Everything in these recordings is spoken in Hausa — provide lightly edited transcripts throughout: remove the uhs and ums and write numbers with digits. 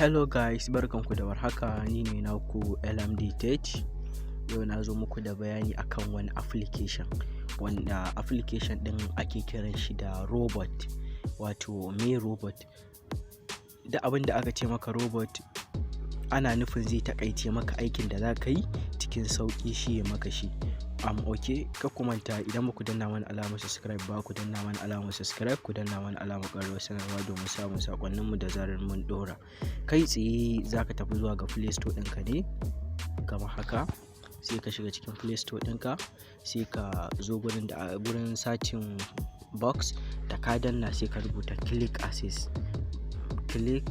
Hello guys, barkanku da warhaka. Ni ne naku LMD Tech. Yau na zo muku da bayani akan wani application, wanda application ɗin ake kiran shi da robot. Wato me robot? Da abin da aka ce maka robot, ana nufin zai taƙaice maka aikin da za ka yi cikin sauƙi, shi ya maka shi. Ok, kar ku manta, idan ba ku danna mana alamar subscribe ba, ku danna mana alamar subscribe, ku danna mana alamar ƙararrawar sanarwa domin samun saƙonninmu da zarar mun ɗora. Kai tsaye za ka tafi zuwa ga Play Store ɗinka ne kamar haka, sai ka shiga cikin Play Store ɗinka, sai ka zo gurin da gurin searching box da ka danna, sai ka rubuta Click Assist. Click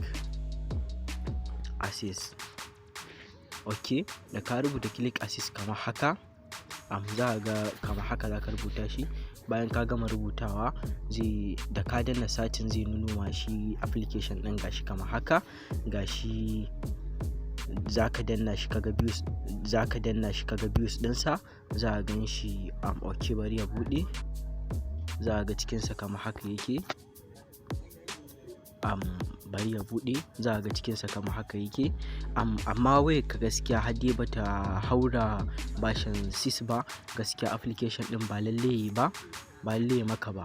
Assist. Ok, da ka rubuta Click Assist kamar haka, za ka ga kamar haka za ka rubuta shi. Bayan ka gama rubutawa, zai da ka danna searching, zai nuno ma shi application ɗin. Gashi kamar haka, gashi. Za ka danna shi kaga views, za ka danna shi kaga views ɗinsa, za ka gan shi. Ok, bari ya buɗe. Za ka ga cikinsa kamar haka yake. Bari ya buɗe. Za ka ga cikinsa kamar haka yake. Amma wayar ka gaskiya har dai bata haura version 6 ba, gaskiya application ɗin ba lalle yayi ba, ba lalle ya maka ba.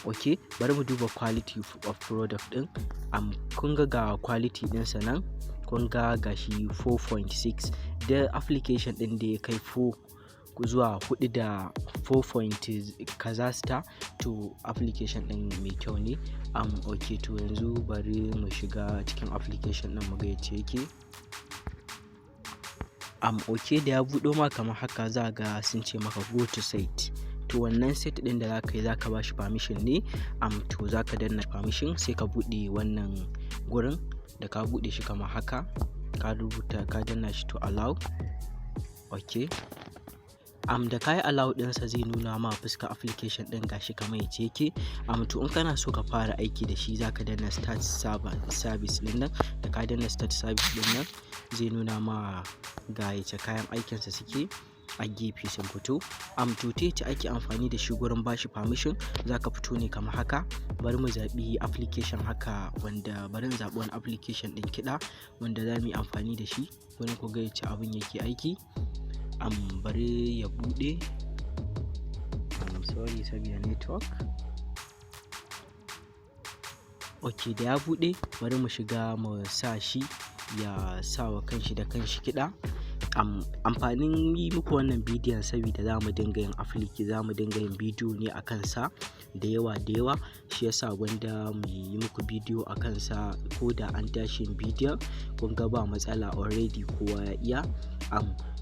Ok, bari mu duba quality of product ɗin. Kun ga, ga quality ɗinsa nan. Kun ga gashi 4.6. Da application ɗin da ya kai 4 zuwa 4 da 4 point kaza star, to application ɗin mai kyau ne. Ok, to yanzu bari mu shiga cikin application ɗin mu ga yacce yake. Ok, da ya buɗo ma kamar haka, za ga sun ce maka "Go to site". To wannan set ɗin da zaka yi, zaka bashi permission ne. To zaka danna permission, sai ka buɗe wannan gurin. Da ka buɗe shi kamar haka, ka rubuta, ka danna shi to allow. Ok, da ka yi allow ɗinsa, zai nuna ma fuska application ɗin, gashi kamar yacce yake. To in kana so ka fara aiki da shi, zaka danna "Start service" ɗin nan. Da ka danna "Start service" ɗin nan, zai nuna ma ga yacce kayan aikinsa suke a gefe, sun fito. To ta yacce ake amfani da shi gurin bashi permission, zaka fito ne kamar haka. Bari mu zaɓi application haka, wanda bari in zaɓi wani application ɗin kiɗa wanda za mu yi amfani da shi wurin ku ga yacce abin yake aiki. Bari ya buɗe. Sorry, saboda network. Ok, da ya buɗe, bari mu shiga mu sa shi ya sa wa kanshi da kanshi kiɗa. Amfanin yi muku wannan bidiyon, saboda za mu dinga yin bidiyo ne a kansa da yawa da yawa, shi yasa gwanda mu yi muku bidiyo a kansa. Ko da an tashi yin bidiyon, kun ga ba matsala, already kowa ya iya.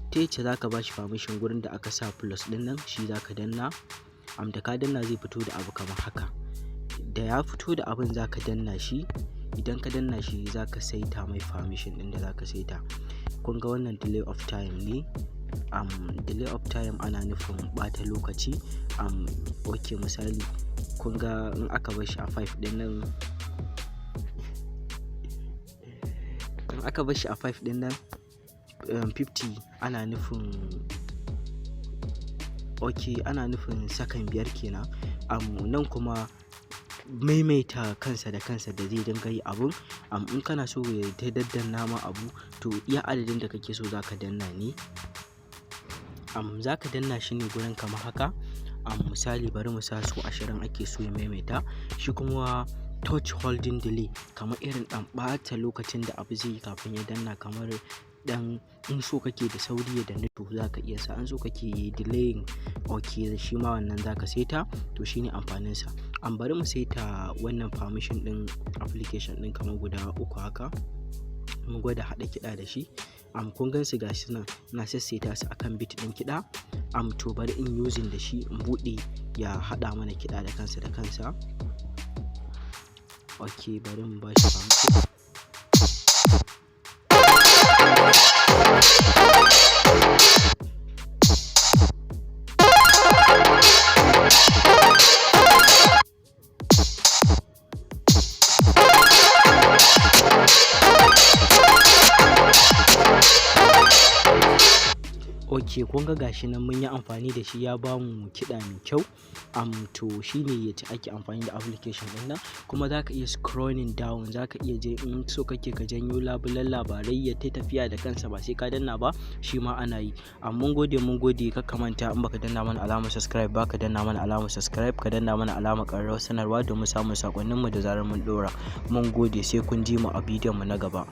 Ta yacce za ka ba shi permission, gurin da aka sa plus ɗin nan, shi za ka danna. Da ka danna, zai fito da abu kamar haka. Da ya fito da abin, za ka danna shi. Idan ka danna shi, za ka saita mai permission ɗin da za ka saita. Kun ga wannan delay of time ne. Delay of time ana nufin ɓata lokaci. Ok, misali, kun ga in aka bar shi a 5 ɗin nan, in aka bar shi a 5 ɗin nan, 50 ana nufin, ok, ana nufin sakan 5 kenan. Nan kuma maimaita kansa da kansa da zai dinga yi abun. In kana so ya ta daddanna ma abu, to iya adadin da kake so za ka danna ne. Za ka danna shi ne gurin kamar haka. Misali, bari mu sa su 20 ake so ya maimaita. Shi kuma touch holding delay, kamar irin ɗan ɓata lokacin da abu zai yi kafin ya danna, kamar ɗan in so kake da sauri ya dannu, to za ka iya sa. In so kake yi delaying, ok, shi ma wannan za ka saita. To shine amfaninsa. Bari mu saita wannan permission ɗin application ɗin kamar guda uku haka, mu gwada haɗa kiɗa da shi. Kun gan su, gashi nan na sassaita su akan beat ɗin kiɗa. To bari in using da shi, in buɗe ya haɗa mana kiɗa da kansa da kansa. Ok, bari mu bashi permission. Ok. ƙarshe, kun ga gashi nan mun yi amfani da shi, ya bamu kiɗa mai kyau. To shine yacce ake amfani da application ɗin nan. Kuma za ka iya scrolling down, za ka iya je in so kake ka janyo labulen labarai ya ta tafiya da kansa ba sai ka danna ba, shi ma ana yi. Mun gode, mun gode. Kar ka manta, in baka danna mana alamar subscribe ba, ka danna mana alamar subscribe, ka danna mana alamar ƙararrawar sanarwa domin samun saƙonninmu da zarar mun ɗora. Mun gode, sai kun ji mu a bidiyon mu na gaba.